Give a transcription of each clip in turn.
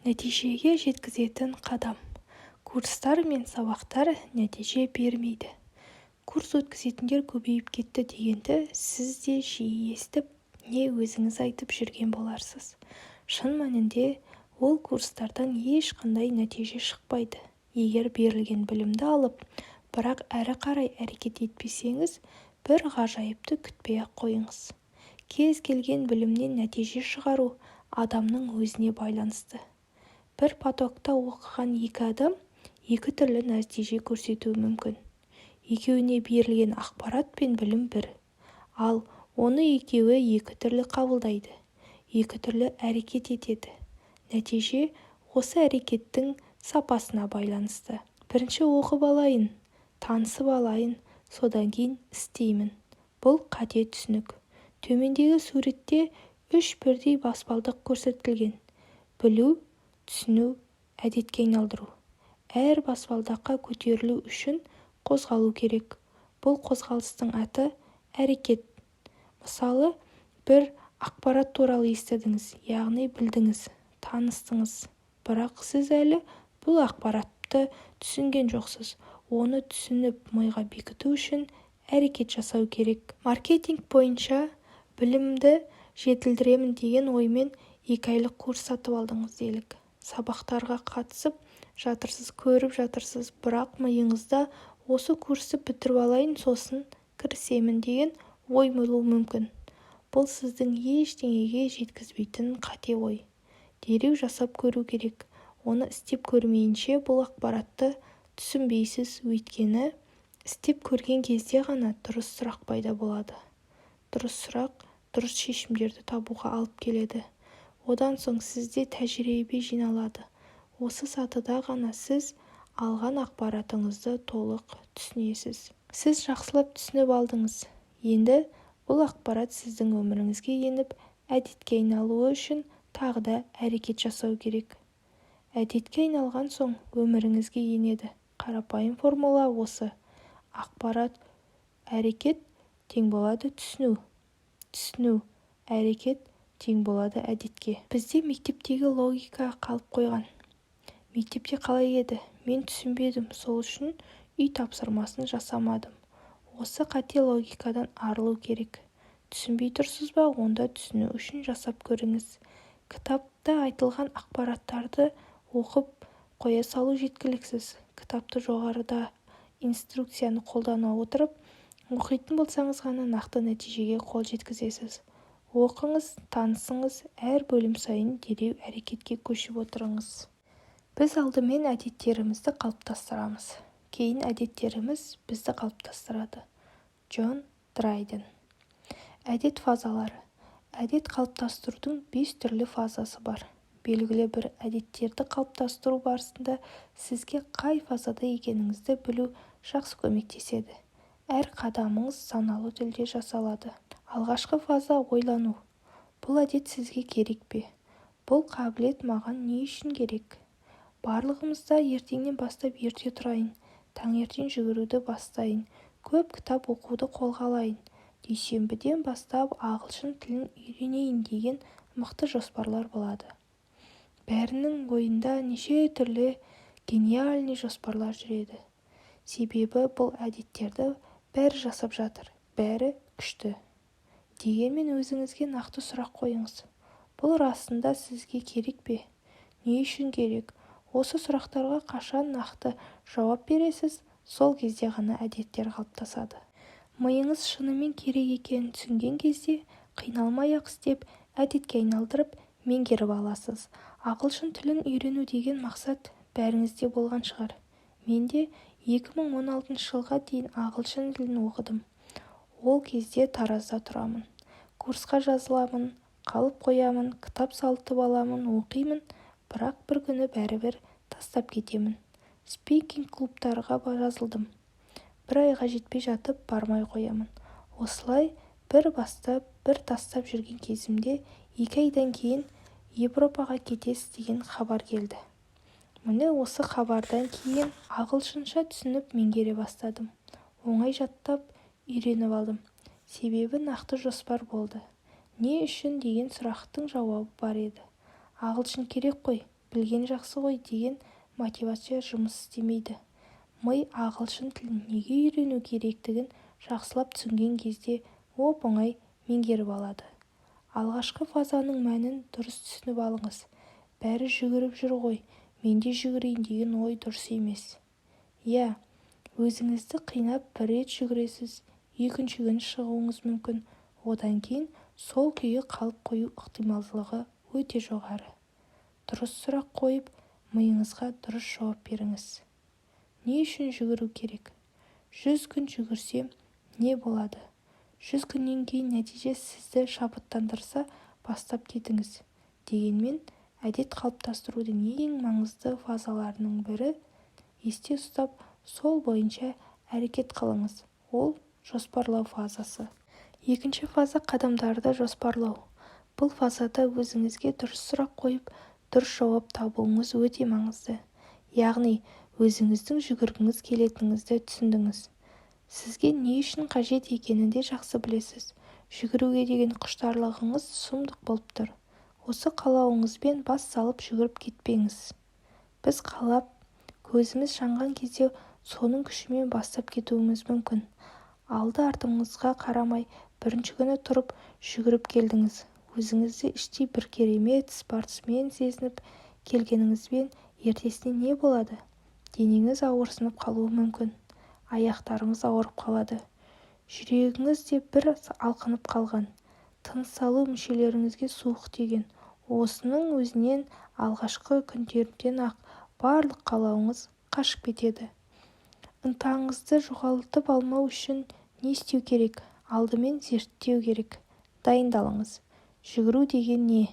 Нәтижеге жеткізетін қадам. Курстар мен сабақтар нәтиже бермейді. Курс өткізетіндер көбейіп кетті дегенді сіз де жиі естіп, не өзіңіз айтып жүрген боларсыз. Шын мәнінде ол курстардан ешқандай нәтиже шықпайды. Егер берілген білімді алып, бірақ әрі қарай әрекет етпесеңіз, бір ғажайыпты күтпей-ақ қойыңыз. Кез келген білімнен нәтиже шығару адамның өзіне байланысты. Бір потокта оқыған екі адам екі түрлі нәтиже көрсетуі мүмкін. Екеуіне берілген ақпарат пен білім бір. Ал оны екеуі екі түрлі қабылдайды, екі түрлі әрекет етеді. Нәтиже осы әрекеттің сапасына байланысты. Бірінші оқып алайын, танысып алайын, содан кейін істеймін. Бұл қате түсінік. Төмендегі суретте үш бірдей баспалдақ көрсетілген. Білу, түсіну, әдетке айналдыру. Әр баспалдаққа көтерілу үшін қозғалу керек. Бұл қозғалыстың аты – әрекет. Мысалы, бір ақпарат туралы естідіңіз, яғни білдіңіз, таныстыңыз. Бірақ сіз әлі бұл ақпаратты түсінген жоқсыз. Оны түсініп, миға бекіту үшін әрекет жасау керек. Маркетинг бойынша білімді жетілдіремін деген оймен 2 айлық курс сатып алдыңыз делік. Сабақтарға қатысып жатырсыз, көріп жатырсыз, бірақ миыңызда осы курсты бітіріп алайын, сосын кірісемін деген ой болуы мүмкін. Бұл сіздің ештеңеге жеткізбейтін қате ой. Дереу жасап көру керек. Оны істеп көрмейінше, бұл ақпаратты түсінбейсіз, өйткені істеп көрген кезде ғана дұрыс сұрақ пайда болады. Дұрыс сұрақ дұрыс шешімдерді табуға алып келеді. Одан соң сізде тәжірибе жиналады. Осы сатыда ғана сіз алған ақпаратыңызды толық түсінесіз. Сіз жақсылап түсініп алдыңыз. Енді бұл ақпарат сіздің өміріңізге еніп, әдетке айналуы үшін тағы да әрекет жасау керек. Әдетке айналған соң өміріңізге енеді. Қарапайым формула осы: ақпарат әрекет тең болады түсіну, түсіну әрекет тең болады әдетке. Бізде мектептегі логика қалып қойған. Мектепте қалай еді? Мен түсінбедім, сол үшін үй тапсырмасын жасамадым. Осы қате логикадан арылу керек. Түсінбей тұрсыз ба? Онда түсіну үшін жасап көріңіз. Кітапта айтылған ақпараттарды оқып қоя салу жеткіліксіз. Кітапты жоғарыда инструкцияны қолдана отырып оқитын болсаңыз ғана нақты нәтижеге қол жеткізесіз. Оқыңыз, танысыңыз, әр бөлім сайын дереу әрекетке көшіп отырыңыз. Біз алдымен әдеттерімізді қалыптастырамыз, кейін әдеттеріміз бізді қалыптастырады. Джон Драйден. Әдет фазалары. Әдет қалыптастырудың бес түрлі фазасы бар. Белгілі бір әдеттерді қалыптастыру барысында сізге қай фазада екеніңізді білу жақсы көмектеседі. Әр қадамыңыз саналы түрде жасалады. Алғашқы фаза – ойлану. Бұл әдет сізге керек пе? Бұл қабілет маған не үшін керек? Барлығымызда ертеңнен бастап ерте тұрайын, таңертең жүгіруді бастайын, көп кітап оқуды қолға алайын, дүйсенбіден бастап ағылшын тілін үйренейін деген мықты жоспарлар болады. Бәрінің ойында неше түрлі гениальный жоспарлар жүреді. Себебі бұл әдеттерді бәрі жасап жатыр, бәрі күшті. Дегенмен өзіңізге нақты сұрақ қойыңыз: бұл расында сізге керек пе? Не үшін керек? Осы сұрақтарға қашан нақты жауап бересіз, сол кезде ғана әдеттер қалыптасады. Миыңыз шынымен керек екенін түсінген кезде қиналмай-ақ істеп, әдетке айналдырып, меңгеріп аласыз. Ағылшын тілін үйрену деген мақсат бәріңізде болған шығар. Мен де 2016 жылға дейін ағылшын тілін оқыдым. Ол кезде Таразда тұрамын. Курсқа жазыламын, қалып қоямын, кітап сатып аламын, оқимын, бірақ бір күні бәрібір тастап кетемін. Спикинг клубтарға жазылдым. Бір айға жетпей жатып бармай қоямын. Осылай бір бастап, бір тастап жүрген кезімде 2 айдан кейін Европаға кетесіз деген хабар келді. Міне, осы хабардан кейін ағылшынша түсініп, меңгере бастадым. Оңай жаттап, үйреніп алдым. Себебі нақты жоспар болды. Не үшін деген сұрақтың жауабы бар еді. Ағылшын керек қой. Білген жақсы ғой деген мотивация жұмыс істемейді. Ми ағылшын тілін неге үйрену керектігін жақсылап түсінген кезде оп-оңай меңгеріп алады. Алғашқы фазаның мәнін дұрыс түсініп алыңыз. Бәрі жүгіріп жүр ғой, мен де жүгірейін деген ой дұрыс емес. Иә, өзіңізді қинап бір рет жүгіресіз, екінші күні шығуыңыз мүмкін, одан кейін сол күйі қалып қою ықтималдылығы өте жоғары. Дұрыс сұрақ қойып, миыңызға дұрыс жауап беріңіз. Не үшін жүгіру керек? 100 күн жүгірсем не болады? 100 күннен кейін нәтиже сізді шабыттандырса, бастап кетіңіз. Дегенмен, әдет қалыптастырудың ең маңызды фазаларының бірі есте ұстап, сол бойынша әрекет қылыңыз. Ол жоспарлау фазасы. Екінші фаза қадамдарды жоспарлау. Бұл фазада өзіңізге дұрыс сұрақ қойып, дұрыс жауап табуыңыз өте маңызды. Яғни, өзіңіздің жүгіргіңіз келетініңізді түсіндіңіз. Сізге не үшін қажет екенін де жақсы білесіз. Жүгіруге деген құштарлығыңыз сұмдық болып тұр. Осы қалауыңызбен бас салып жүгіріп кетпеңіз. Біз қалап, көзіміз жанған кезде соның күшімен бастап кетуіміз мүмкін. Алды-артыңызға қарамай бірінші күні тұрып жүгіріп келдіңіз. Өзіңізді іштей бір керемет спортсмен сезініп келгеніңізбен ертесіне не болады? Денеңіз ауырсынып қалуы мүмкін. Аяқтарыңыз ауырып қалады. Жүрегіңіз де бір алқынып қалған. Тыныс алу мүшелеріңізге суық тиген. Осының өзінен алғашқы күндерден-ақ барлық қалауыңыз қашып кетеді. Ынтаңызды жоғалтып алмау үшін не істеу керек? Алдымен зерттеу керек. Дайындалыңыз. Жүгіру деген не?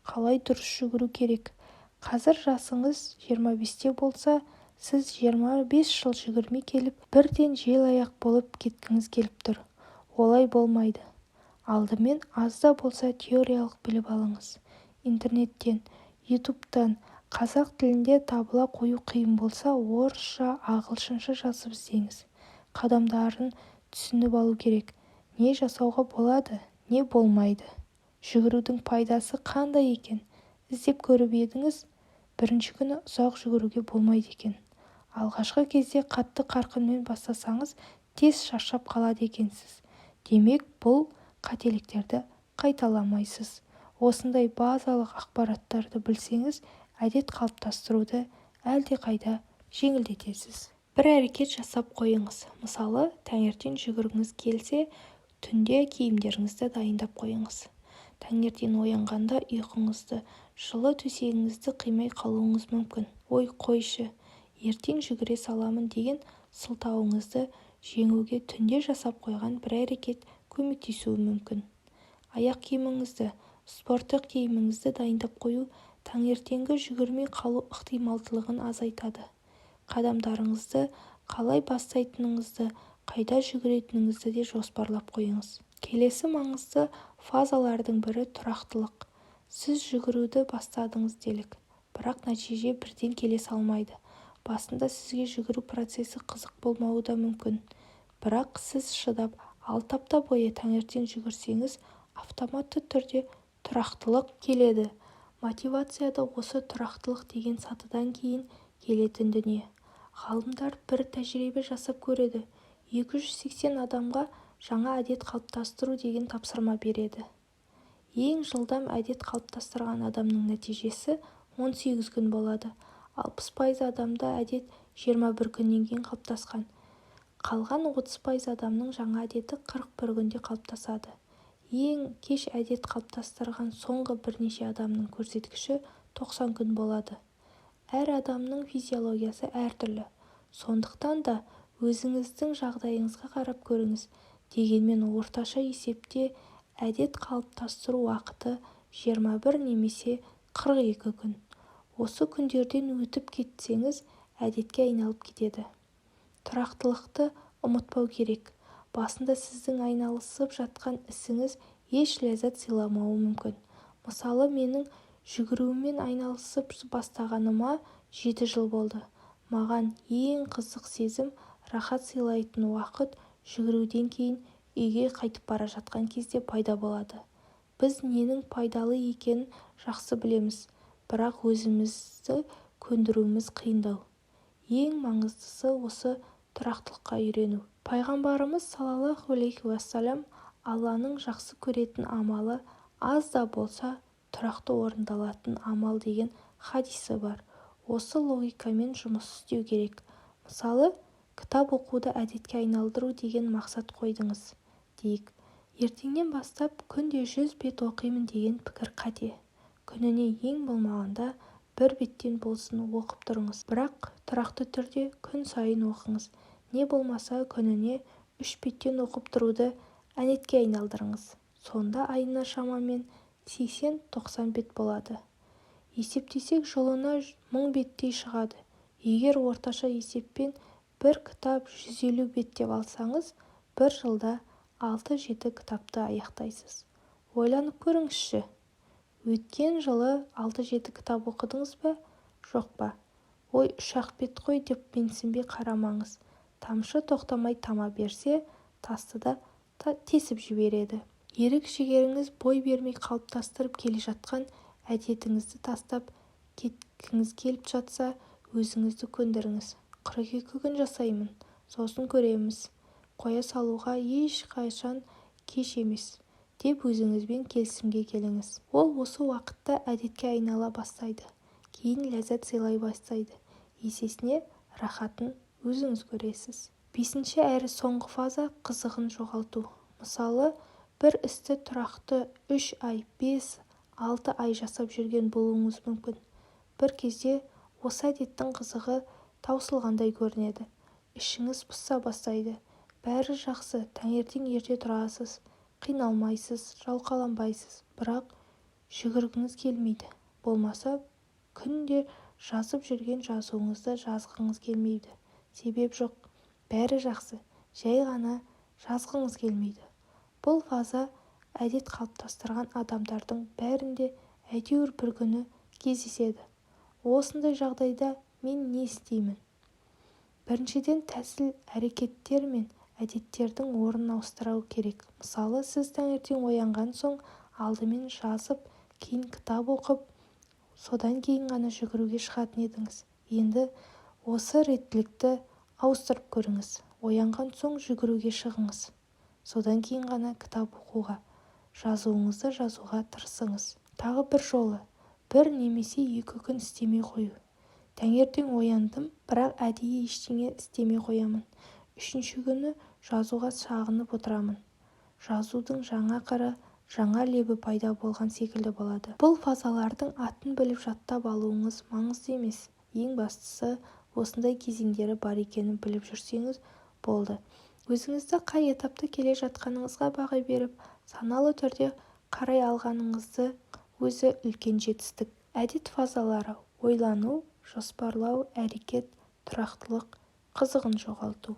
Қалай дұрыс жүгіру керек? Қазір жасыңыз 25-те болса, сіз 25 жыл жүгірмей келіп, бірден жел аяқ болып кеткіңіз келіп тұр. Олай болмайды. Алдымен аз да болса теориялық біліп алыңыз. Интернеттен, ютубтан қазақ тілінде табыла қою қиын болса, орысша, ағылшынша жазып іздеңіз. Қадамдарын түсініп алу керек. Не жасауға болады, не болмайды. Жүгірудің пайдасы қандай екен? Іздеп көріп едіңіз, бірінші күні ұзақ жүгіруге болмайды екен. Алғашқы кезде қатты қарқынмен бастасаңыз, тез шаршап қалады екенсіз. Демек, бұл қателіктерді қайталамайсыз. Осындай базалық ақпараттарды білсеңіз, әдет қалыптастыруды әлдеқайда жеңілдетесіз. Бір әрекет жасап қойыңыз. Мысалы, таңертең жүгіргіңіз келсе, түнде киімдеріңізді дайындап қойыңыз. Таңертең оянғанда ұйқыңызды, жылы төсегіңізді қимай қалуыңыз мүмкін. Ой, қойшы, ертең жүгіре саламын деген сылтауыңызды жеңуге түнде жасап қойған бір әрекет көмектесуі мүмкін. Аяқ киіміңізді, спорттық киіміңізді дайындап қою таңертеңгі жүгірмей қалу ықтималдылығын азайтады. Қадамдарыңызды қалай бастайтыныңызды, қайда жүгіретініңізді де жоспарлап қойыңыз. Келесі маңызды фазалардың бірі тұрақтылық. Сіз жүгіруді бастадыңыз делік, бірақ нәтиже бірден келе салмайды. Басында сізге жүгіру процесі қызық болмауы да мүмкін. Бірақ сіз шыдап 6 апта бойы таңертең жүгірсеңіз, автоматты түрде тұрақтылық келеді. Мотивация да осы тұрақтылық деген сатыдан кейін келетін дүние. Ғалымдар бір тәжірибе жасап көреді. 280 адамға жаңа әдет қалыптастыру деген тапсырма береді. Ең жылдам әдет қалыптастырған адамның нәтижесі 18 күн болады. 60% адамда әдет 21 күннен кейін қалыптасқан. Қалған 30% адамның жаңа әдеті 41 күнде қалыптасады. Ең кеш әдет қалыптастырған соңғы бірнеше адамның көрсеткіші 90 күн болады. Әр адамның физиологиясы әртүрлі. Сондықтан да өзіңіздің жағдайыңызға қарап көріңіз. Дегенмен орташа есепте әдет қалыптастыру уақыты 21 немесе 42 күн. Осы күндерден өтіп кетсеңіз, әдетке айналып кетеді. Тұрақтылықты ұмытпау керек. Басында сіздің айналысып жатқан ісіңіз еш ләззат сыйламауы мүмкін. Мысалы, менің жүгірумен айналысып бастағаныма 7 жыл болды. Маған ең қызық сезім, рахат сыйлайтын уақыт жүгіруден кейін үйге қайтып бара жатқан кезде пайда болады. Біз ненің пайдалы екенін жақсы білеміз, Бірақ өзімізді көндіруіміз қиындау. Ең маңыздысы осы тұрақтылыққа үйрену. Пайғамбарымыз саллаллаху алейхи уассалам Алланың жақсы көретін амалы аз да болса тұрақты орындалатын амал деген хадисі бар. Осы логикамен жұмыс істеу керек. Мысалы, кітап оқуды әдетке айналдыру деген мақсат қойдыңыз дейік. Ертеңнен бастап күнде 100 бет оқимын деген пікір қате. Күніне ең болмағанда бір беттен болсын оқып тұрыңыз. Бірақ тұрақты түрде күн сайын оқыңыз. Не болмаса күніне 3 беттен оқып тұруды әдетке айналдырыңыз. Сонда айына шамамен 80-90 бет болады. Есептесек жылына 1000 беттей шығады. Егер орташа есеппен бір кітап 150 бет деп алсаңыз, бір жылда 6-7 кітапты аяқтайсыз. Ойланып көріңізші. Өткен жылы 6-7 кітап оқыдыңыз ба, жоқ па? Ой, 3-ақ бет қой деп менсінбей қарамаңыз. Тамшы тоқтамай тама берсе, тасты да тесіп жібереді. Ерік-жігеріңіз бой бермей қалыптастырып келе жатқан әдетіңізді тастап кеткіңіз келіп жатса, өзіңізді көндіріңіз. 42 күн жасаймын, сосын көреміз. Қоя салуға ешқашан кеш емес, деп өзіңізбен келісімге келіңіз. Ол осы уақытта әдетке айнала бастайды. Кейін ләззат сыйлай бастайды. Есесіне рахатын өзіңіз көресіз. 5-ші әрі соңғы фаза қызығын жоғалту. Мысалы, бір істі тұрақты 3 ай, 5-6 ай жасап жүрген болуыңыз мүмкін. Бір кезде осы әдеттің қызығы таусылғандай көрінеді. Ішіңіз пыса бастайды. Бәрі жақсы, таңертең ерте тұрасыз, қиналмайсыз, жалқаланбайсыз, бірақ жүгіргіңіз келмейді. Болмаса, күнде жазып жүрген жазуыңызды жазғыңыз келмейді. Себеп жоқ, бәрі жақсы, жай ғана жазғыңыз келмейді. Бұл фаза әдет қалыптастырған адамдардың бәрінде әйтеуір бір күні кездеседі. Осындай жағдайда мен не істеймін? Біріншіден, тәсіл, әрекеттер мен әдеттердің орнын ауыстыру керек. Мысалы, сіз таңертең оянған соң алдымен жазып, кейін кітап оқып, содан кейін ғана жүгіруге шығатын едіңіз. Енді осы реттілікті ауыстырып көріңіз. Оянған соң жүгіруге шығыңыз. Содан кейін ғана кітап оқуға, жазуыңызды жазуға тырысыңыз. Тағы бір жолы, бір немесе 2 күн істемей қою. Таңертең ояндым, бірақ әдейі ештеңе істемей қоямын. 3-ші күні жазуға сағынып отырамын. Жазудың жаңа қыры, жаңа лебі пайда болған секілді болады. Бұл фазалардың атын біліп жаттап алуыңыз маңызды емес. Ең бастысы, осындай кезеңдері бар екенін біліп жүрсеңіз болды. Өзіңізді қай этапта келе жатқаныңызға баға беріп, саналы түрде қарай алғаныңызды өзі үлкен жетістік. Әдет фазалары: ойлану, жоспарлау, әрекет, тұрақтылық, қызығын жоғалту.